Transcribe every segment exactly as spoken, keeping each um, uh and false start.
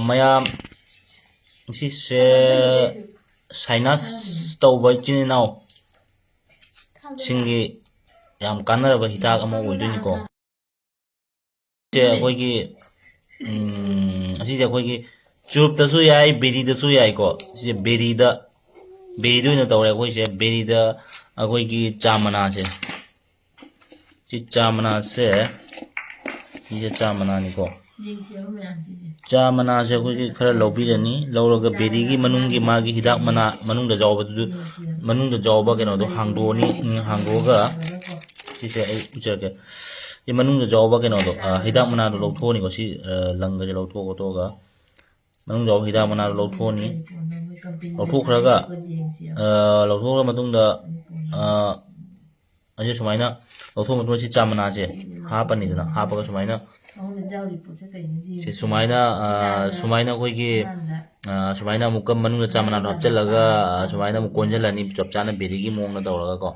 ꯃꯌꯥꯝ, ꯁꯤꯁꯦ sinus ꯇꯧꯕ ꯏꯆꯤꯟ ꯏꯅꯥꯎꯁꯤꯡꯒꯤ ꯌꯥꯝ ꯀꯥꯟꯅꯔꯕ ꯍꯤꯗꯥꯛ ꯑꯃ ꯑꯣꯏꯗꯣꯏꯅꯤꯀꯣ꯫ ꯁꯦ ꯑꯩꯈꯣꯏꯒꯤ, ꯎꯝ, ꯑꯁꯤꯁꯦ ꯑꯩꯈꯣꯏꯒꯤ ꯆꯨꯔꯨꯞꯇꯁꯨ ꯌꯥꯏ, ꯕꯦꯔꯤꯗꯁꯨ ꯌꯥꯏꯀꯣ꯫ ꯁꯤꯁꯦ ꯕꯦꯔꯤꯗ, ꯕꯦꯔꯤꯗ ꯑꯣꯏꯅ ꯇꯧꯔꯦ ꯑꯩꯈꯣꯏꯁꯦ꯫ ꯕꯦꯔꯤꯗ ꯑꯩꯈꯣꯏꯒꯤ ꯆꯥ ꯃꯅꯥꯁꯦ, ꯁꯤ ꯆꯥ ꯃꯅꯥꯁꯦ, ꯁꯤꯁꯦ ꯆꯥ ꯃꯅꯥꯅꯤꯀꯣ꯫ ꯆꯥ ꯃꯅꯥꯁꯦ ꯑꯩꯈꯣꯏꯒꯤ ꯈꯔ ꯂꯧꯕꯤꯔꯅꯤ꯫ ꯂꯧꯔꯒ ꯕꯦꯔꯤꯒꯤ ꯃꯅꯨꯡꯒꯤ ꯃꯥꯒꯤ ꯍꯤꯗꯥꯛ ꯃꯅꯥ, ꯃꯅꯨꯡꯗ ꯌꯥꯎꯕꯗꯨ, ꯃꯅꯨꯡꯗ ꯌꯥꯎꯕ ꯀꯩꯅꯣꯗꯣ ꯍꯥꯡꯗꯣꯛꯑꯅꯤ꯫ ꯎꯝ, ꯍꯥꯡꯗꯣꯛꯑꯒ ꯁꯤꯁꯦ ꯑꯩ ꯎꯠꯆꯔꯛꯀꯦ꯫ ꯁꯤ ꯃꯅꯨꯡꯗ ꯌꯥꯎꯕ ꯀꯩꯅꯣꯗꯣ, ꯑ, ꯍꯤꯗꯥꯛ ꯃꯅꯥꯗꯣ ꯂꯧꯊꯣꯛꯑꯅꯤꯀꯣ꯫ ꯁꯤ, ꯑ, ꯂꯪꯒꯁꯦ ꯂꯧꯊꯣꯛ ꯈꯣꯠꯇꯣꯛꯑꯒ ꯃꯅꯨꯡꯗ ꯌꯥꯎꯕ ꯍꯤꯗꯥꯛ ꯃꯅꯥꯗꯣ ꯂꯧꯊꯣꯛꯑꯅꯤ꯫ ꯂꯧꯊꯣꯛꯈ꯭ꯔꯒ, ꯑ, ꯂꯧꯊꯣꯛꯈ꯭ꯔ ꯃꯇꯨꯡꯗ, ꯑ, ꯑꯁꯤ ꯁꯨꯃꯥꯏꯅ ꯂꯧꯊꯣꯛꯑ ꯃꯇꯨꯡꯗ ꯁꯤ ꯆꯥ ꯃꯅꯥꯁꯦ ꯍꯥꯞꯄꯅꯤꯗꯅ, ꯍꯥꯞꯄꯒ ꯁꯨꯃꯥꯏꯅ, ꯁꯤ ꯁꯨꯃꯥꯏꯅ, ꯑ, ꯁꯨꯃꯥꯏꯅ ꯑꯩꯈꯣꯏꯒꯤ, ꯑ, ꯁꯨꯃꯥꯏꯅ ꯑꯃꯨꯛꯀ ꯃꯅꯨꯡꯗ ꯆꯥ ꯃꯅꯥꯗꯣ ꯍꯥꯞꯆꯤꯜꯂꯒ, ꯑ, ꯁꯨꯃꯥꯏꯅ ꯑꯃꯨꯛ ꯀꯣꯟꯁꯤꯜꯂꯅꯤ, ꯆꯞ ꯆꯥꯅ ꯕꯦꯔꯤꯒꯤ ꯃꯑꯣꯡꯗ ꯇꯧꯔꯒꯀꯣ꯫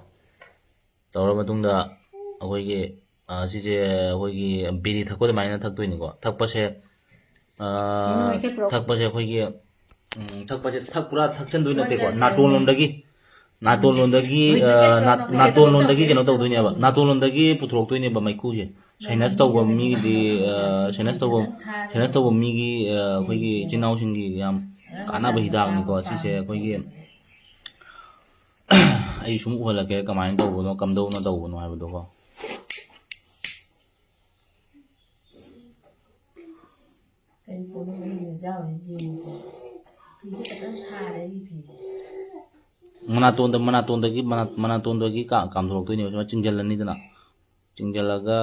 ꯇꯧꯔ ꯃꯇꯨꯡꯗ ꯑꯩꯈꯣꯏꯒꯤ, ꯑ, ꯁꯤꯁꯦ ꯑꯩꯈꯣꯏꯒꯤ ꯕꯤꯔꯤ ꯊꯛꯄ ꯑꯗꯨꯃꯥꯏꯅ ꯊꯛꯇꯣꯏꯅꯤꯀꯣ꯫ ꯊꯛꯄꯁꯦ, ꯑ, ꯊꯛꯄꯁꯦ ꯑꯩꯈꯣꯏꯒꯤ, ꯎꯝ, ꯊꯛꯄꯁꯦ ꯊꯛ-, ꯄꯨꯔꯥ ꯊꯛꯆꯟꯗꯣꯏ ꯅꯠꯇꯦꯀꯣ꯫ ꯅꯥꯇꯣꯟ ꯂꯣꯝꯗꯒꯤ, ꯅꯥꯇꯣꯟ ꯂꯣꯝꯗꯒꯤ, ꯑ, ꯅꯥ-, ꯅꯥꯇꯣꯟ ꯂꯣꯝꯗꯒꯤ ꯀꯩꯅꯣ ꯇꯧꯗꯣꯏꯅꯦꯕ꯫ ꯅꯥꯇꯣꯟ ꯂꯣꯝꯗꯒꯤ ꯄꯨꯊꯣꯔꯛꯇꯣꯏꯅꯦꯕ ꯃꯩꯈꯨꯁꯦ꯫ Sinus ꯇꯧꯕ ꯃꯤꯒꯤꯗꯤ, ꯑ, sinus ꯇꯧꯕ, sinus ꯇꯧꯕ ꯃꯤꯒꯤ, ꯑ, ꯑꯩꯈꯣꯏꯒꯤ ꯏꯆꯤꯟ ꯏꯅꯥꯎꯁꯤꯡꯒꯤ ꯌꯥꯝ ꯀꯥꯟꯅꯕ ꯍꯤꯗꯥꯛꯅꯤꯀꯣ꯫ ꯁꯤꯁꯦ ꯑꯩꯈꯣꯏꯒꯤ ꯑꯩ ꯁꯨꯝ ꯎꯍꯜꯂꯛꯀꯦ, ꯀꯃꯥꯏꯅ ꯇꯧꯕꯅꯣ, ꯀꯝꯗꯧꯅ ꯇꯧꯕꯅꯣ ꯍꯥꯏꯕꯗꯣꯀꯣ꯫ ꯀꯔꯤ ꯄꯣꯠꯅꯣ ꯃꯅꯨꯡꯗ ꯌꯥꯎꯔꯤ ꯖꯤꯟꯁꯦ? ꯐꯤꯁꯦ ꯐꯖꯅ ꯊꯥꯔꯦ ꯑꯩꯒꯤ ꯐꯤꯁꯦ꯫ ꯃꯅꯥꯇꯣꯟꯗ, ꯃꯅꯥꯇꯣꯟꯗꯒꯤ, ꯃꯅꯥ-, ꯃꯅꯥꯇꯣꯟꯗꯒꯤ ꯀꯥ-, ꯀꯥꯝꯊꯣꯔꯛꯇꯣꯏꯅꯦꯕ꯫ ꯁꯨꯃꯥꯏꯅ ꯆꯤꯡꯁꯤꯜꯂꯅꯤꯗꯅ, ꯆꯤꯡꯁꯤꯜꯂꯒ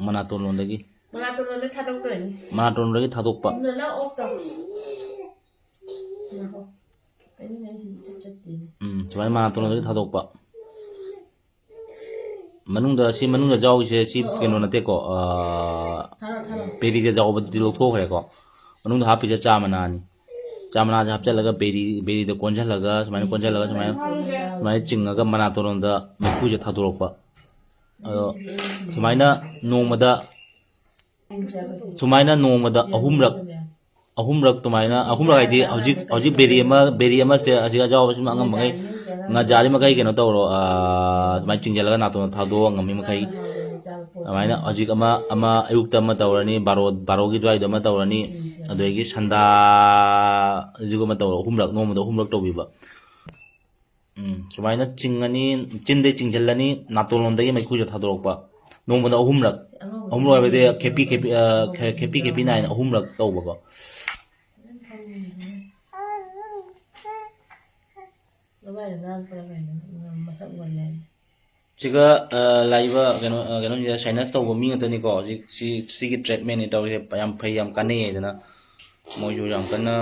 ꯃꯅꯥꯇꯣꯟ ꯂꯣꯟꯗꯒꯤ꯫ ꯃꯅꯥꯇꯣꯟ ꯂꯣꯟꯗꯒꯤ ꯊꯥꯗꯣꯛꯇꯣꯏꯅꯤ꯫ ꯃꯅꯥꯇꯣꯟ ꯂꯣꯟꯗꯒꯤ ꯊꯥꯗꯣꯛꯄ꯫ ꯅꯅꯥ ꯑꯣꯐ ꯇꯧ꯫ ꯉꯥꯏꯈꯣ꯫ ꯀꯩꯅꯣꯅꯦ ꯑꯩꯁꯤ ꯏꯆꯠ ꯆꯠꯇꯦꯅꯦ꯫ ꯎꯝ, ꯁꯨꯃꯥꯏꯅ ꯃꯅꯥꯇꯣꯟ ꯂꯣꯟꯗꯒꯤ ꯊꯥꯗꯣꯛꯄ꯫ ꯃꯅꯨꯡꯗ, ꯁꯤ ꯃꯅꯨꯡꯗ ꯌꯥꯎꯔꯤꯁꯦ ꯁꯤ ꯑꯣ, ꯑꯣ꯫ ꯀꯩꯅꯣ ꯅꯠꯇꯦꯀꯣ, ꯑꯥ, ꯊꯥꯔꯣ, ꯊꯥꯔꯣ꯫ ꯕꯦꯔꯤꯗ ꯌꯥꯎꯕꯗꯨꯗꯤ ꯂꯧꯊꯣꯛꯈ꯭ꯔꯦꯀꯣ꯫ ꯃꯅꯨꯡꯗ ꯍꯥꯞꯄꯤꯁꯦ ꯆꯥ ꯃꯅꯥꯅꯤ꯫ ꯆꯥ ꯃꯅꯥꯁꯦ ꯍꯥꯞꯆꯤꯜꯂꯒ ꯕꯦꯔꯤ, ꯕꯦꯔꯤꯗ ꯀꯣꯟꯁꯤꯜꯂꯒ, ꯁꯨꯃꯥꯏꯅ ꯀꯣꯟꯁꯤꯜꯂꯒ, ꯁꯨꯃꯥꯏꯅ, ꯁꯨꯃꯥꯏꯅ ꯆꯤꯡꯉꯒ ꯃꯅꯥꯇꯣꯟ ꯂꯣꯝꯗ ꯃꯩꯈꯨꯁꯦ ꯊꯥꯗꯣꯔꯛꯄ꯫ ꯑꯗꯣ ꯁꯨꯃꯥꯏꯅ ꯅꯣꯡꯃꯗ ꯁꯨꯃꯥꯏꯅ ꯅꯣꯡꯃꯗ ꯑꯍꯨꯝꯔꯛ, ꯑꯍꯨꯝꯔꯛ ꯑꯗꯨꯃꯥꯏꯅ, ꯑꯍꯨꯝꯔꯛ ꯍꯥꯏꯗꯤ ꯍꯧꯖꯤꯛ, ꯍꯧꯖꯤꯛ ꯕꯦꯔꯤ ꯑꯃ, ꯕꯦꯔꯤ ꯑꯃꯁꯦ ꯑꯁꯤꯒ ꯑꯌꯥꯎꯕꯁꯤꯃ ꯑꯉꯝꯕꯉꯩ, ꯉꯥꯖꯥꯔꯤ ꯃꯈꯩ ꯀꯩꯅꯣ ꯇꯧꯔꯣ, ꯑꯥ, ꯑꯗꯨꯃꯥꯏꯅ ꯆꯤꯡꯁꯤꯜꯂꯒ ꯅꯥꯇꯣꯟꯗ ꯊꯥꯗꯣꯛꯑ ꯉꯝꯃꯤ ꯃꯈꯩ꯫ ꯑꯗꯨꯃꯥꯏꯅ ꯍꯧꯖꯤꯛ ꯑꯃ, ꯑꯃ ꯑꯌꯨꯛꯇ ꯑꯃ ꯇꯧꯔꯅꯤ, ꯕꯥꯔꯣ, ꯕꯥꯔꯣꯒꯤ ꯑꯗꯨꯋꯥꯏꯗ ꯑꯃ ꯇꯧꯔꯅꯤ, ꯑꯗꯨꯗꯒꯤ ꯁꯟꯗꯥꯁꯤꯒꯨꯝꯕ ꯇꯧꯔꯣ, ꯑꯍꯨꯝꯔꯛ, ꯅꯣꯡꯃꯗ ꯑꯍꯨꯝꯔꯛ ꯇꯧꯕꯤꯕ꯫ ꯎꯝ, ꯁꯨꯃꯥꯏꯅ ꯆꯤꯡꯉꯅꯤ, ꯆꯤꯟꯗꯩ ꯆꯤꯡꯁꯤꯜꯂꯅꯤ, ꯅꯥꯇꯣꯟꯂꯣꯝꯗꯒꯤ ꯃꯩꯈꯨꯁꯦ ꯊꯥꯗꯣꯔꯛꯄ꯫ ꯅꯣꯡꯃꯗ ꯑꯍꯨꯝꯂꯛ, ꯑꯍꯨꯝꯂꯛ ꯍꯥꯏꯕꯗꯤ ꯈꯦꯄꯤ ꯈꯦꯄꯤ, ꯑ, ꯈꯦ-, ꯈꯦꯄꯤ ꯈꯦꯄꯤ ꯅꯥꯏꯅ ꯑꯍꯨꯝꯂꯛ ꯇꯧꯕꯀꯣ꯫ ꯃꯁꯛ ꯑꯣꯏꯅ꯫ ꯁꯤꯒ, ꯑ, ꯂꯥꯛꯏꯕ ꯀꯩꯅꯣ, ꯑ, ꯀꯩꯅꯣꯁꯤꯗ sinus ꯇꯧꯕ ꯃꯤ ꯉꯥꯛꯇꯅꯤꯀꯣ꯫ ꯍꯧꯖꯤꯛ ꯁꯤ, ꯁꯤꯒꯤ treatment ꯅꯤ ꯇꯧꯔꯤꯁꯦ, ꯌꯥꯝ ꯐꯩ, ꯌꯥꯝ ꯀꯥꯟꯅꯩ ꯍꯥꯏꯗꯅ ꯃꯣꯏꯁꯨ ꯌꯥꯝ ꯀꯟꯅ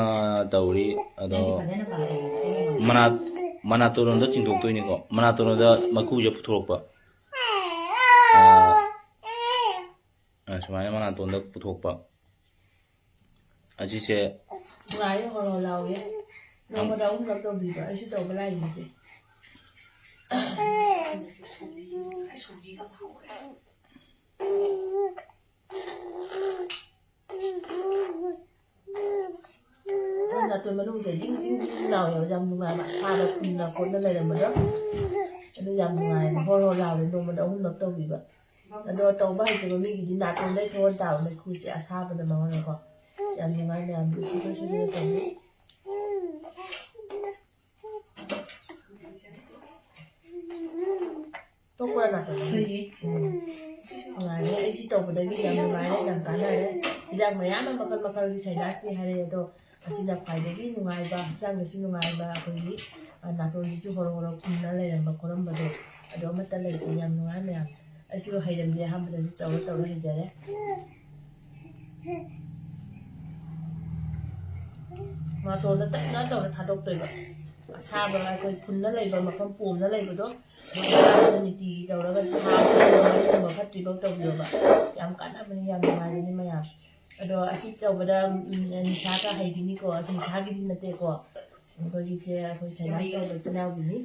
ꯇꯧꯔꯤ꯫ ꯑꯗꯣ ꯃꯅꯥ-, ꯃꯅꯥꯇꯣꯟꯗ ꯆꯤꯡꯊꯣꯛꯇꯣꯏꯅꯤꯀꯣ, ꯃꯅꯥꯇꯣꯟꯗ ꯃꯩꯈꯨꯁꯦ ꯄꯨꯊꯣꯔꯛꯄ꯫ ꯑ, ꯑ, ꯁꯨꯃꯥꯏꯅ ꯃꯅꯥꯇꯣꯟꯗ ꯄꯨꯊꯣꯛꯄ꯫ ꯑꯁꯤꯁꯦ ꯅꯨꯡꯉꯥꯏꯌꯦ, ꯍꯣꯔꯣ ꯂꯥꯎꯋꯦ꯫ ꯅꯣꯡꯃꯗ ꯑꯍꯨꯝꯂꯛ ꯇꯧꯕꯤꯕ, ꯑꯩꯁꯨ ꯇꯧꯕ ꯂꯥꯛꯏꯅꯦ ꯏꯆꯦ꯫ ꯅꯥꯇꯣꯟ ꯃꯅꯨꯡꯁꯦ ꯖꯤꯡ ꯖꯤꯡ ꯖꯤꯡ ꯂꯥꯎꯋꯦꯕ, ꯌꯥꯝ ꯅꯨꯡꯉꯥꯏꯕ, ꯑꯁꯥꯕ ꯐꯨꯟꯅ ꯈꯣꯠꯅ ꯂꯩꯔꯝꯕꯗꯣ꯫ ꯑꯗꯨ ꯌꯥꯝ ꯅꯨꯡꯉꯥꯏꯕ, ꯍꯣꯔ ꯍꯣꯔ ꯂꯥꯎꯔꯦ꯫ ꯅꯣꯡꯃꯗ ꯑꯍꯨꯝꯂꯛ ꯇꯧꯕꯤꯕ꯫ ꯑꯗꯣ ꯇꯧꯕ ꯍꯩꯇꯕ ꯃꯤꯒꯤꯗꯤ ꯅꯥꯇꯣꯟꯗꯩ ꯊꯣꯛꯑ ꯇꯥꯕ ꯃꯩꯈꯨꯁꯦ ꯑꯁꯥꯕꯅ ꯃꯉꯣꯟꯗꯀꯣ꯫ ꯌꯥꯝ ꯅꯨꯡꯉꯥꯏ ꯃꯌꯥꯝ, ꯁꯨꯡꯁꯣꯏ ꯁꯣꯏꯗꯅ ꯇꯧꯕꯤꯌꯨ꯫ ꯇꯣꯛꯄ꯭ꯔꯥ ꯅꯥꯇꯣꯟ? ꯐꯩꯌꯦ꯫ ꯎꯝ꯫ ꯅꯨꯡꯉꯥꯏꯔꯦ꯫ ꯑꯩ ꯁꯤ ꯇꯧꯕꯗꯒꯤ ꯌꯥꯝ ꯅꯨꯡꯉꯥꯏꯔꯦ, ꯌꯥꯝ ꯀꯥꯟꯅꯔꯦ꯫ ꯍꯤꯗꯥꯛ ꯃꯌꯥꯝ ꯑꯃ ꯃꯈꯜ ꯃꯈꯜꯒꯤ sinus ꯀꯤ ꯍꯥꯏꯔꯛꯑꯦ, ꯑꯗꯣ ꯑꯁꯤꯅ ꯈ꯭ꯋꯥꯏꯗꯒꯤ ꯅꯨꯡꯉꯥꯏꯕ, ꯍꯛꯆꯥꯡꯗꯁꯨ ꯅꯨꯡꯉꯥꯏꯕ, ꯑꯩꯈꯣꯏꯒꯤ, ꯑ, ꯅꯥꯇꯣꯟꯁꯤꯁꯨ ꯍꯣꯔꯣ ꯍꯣꯔꯣ ꯐꯨꯟꯅ ꯂꯩꯔꯝꯕ ꯈꯣꯠꯂꯝꯕꯗꯣ, ꯑꯗꯣ ꯑꯃꯠꯇ ꯂꯩꯇꯦ꯫ ꯌꯥꯝ ꯅꯨꯡꯉꯥꯏ ꯃꯌꯥꯝ꯫ ꯑꯩꯁꯨ ꯍꯩꯔꯝꯗꯦ, ꯑꯍꯥꯟꯕꯗꯁꯨ ꯇꯧꯔ ꯇꯧꯔ ꯍꯩꯖꯔꯦ꯫ ꯅꯥꯇꯣꯟꯗ ꯇꯞꯅ ꯇꯧꯔ ꯊꯥꯗꯣꯛꯇꯣꯏꯕ꯫ ꯑꯁꯥꯕ ꯑꯩꯈꯣꯏ ꯐꯨꯟꯅ ꯂꯩꯕ ꯃꯐꯝ ꯄꯣꯝꯅ ꯂꯩꯕꯗꯣ, ꯃꯣꯏ ꯅꯤꯇꯤꯒꯤ ꯇꯧꯔꯒ ꯊꯥ ꯑꯃꯒꯨꯝꯕ ꯐꯠꯇ꯭ꯔꯤꯐꯥꯎ ꯇꯧꯕꯤꯌꯣꯕ꯫ ꯌꯥꯝ ꯀꯥꯟꯅꯕꯅꯤ, ꯌꯥꯝ ꯅꯨꯡꯉꯥꯏꯕꯅꯤ ꯃꯌꯥꯝ꯫ ꯑꯗꯣ ꯑꯁꯤ ꯇꯧꯕꯗ, ꯎꯝ, ꯅꯤꯁꯥꯒ ꯍꯩꯈꯤꯅꯤꯀꯣ, ꯅꯤꯁꯥꯒꯤꯗꯤ ꯅꯠꯇꯦꯀꯣ꯫ ꯑꯩꯈꯣꯏꯒꯤꯁꯦ ꯑꯩꯈꯣꯏ sinus ꯇꯧꯕ ꯏꯆꯤꯟ ꯏꯅꯥꯎꯒꯤꯅꯤ꯫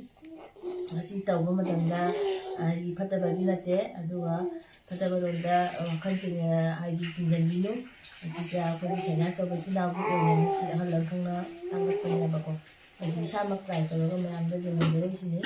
ꯃꯁꯤ ꯇꯧꯕ ꯃꯇꯝꯗ ꯍꯥꯏꯗꯤ ꯐꯠꯇꯕꯒꯤ ꯅꯠꯇꯦ, ꯑꯗꯨꯒ ꯐꯠꯇꯕꯔꯣꯝꯗ ꯋꯥꯈꯜ ꯆꯤꯡ-, ꯍꯥꯏꯗꯤ ꯆꯤꯡꯁꯤꯟꯕꯤꯅꯨ꯫ ꯃꯁꯤꯗ ꯑꯩꯈꯣꯏꯒꯤ ꯁꯦꯟꯅ ꯇꯧꯕ ꯏꯆꯤꯜ ꯏꯅꯥꯎꯒꯤ ꯑꯣꯏꯅ ꯃꯁꯤ ꯑꯍꯜ ꯂꯃꯟꯅ ꯇꯥꯛꯂꯛꯄꯅꯦꯕꯀꯣ꯫ ꯑꯩꯁꯨ ꯏꯁꯥꯃꯛ ꯇ꯭ꯔꯥꯏ ꯇꯧꯔꯒ ꯃꯌꯥꯝꯗ ꯑꯗꯨꯝ ꯌꯦꯡꯖꯔꯛꯏꯁꯤꯅꯤ꯫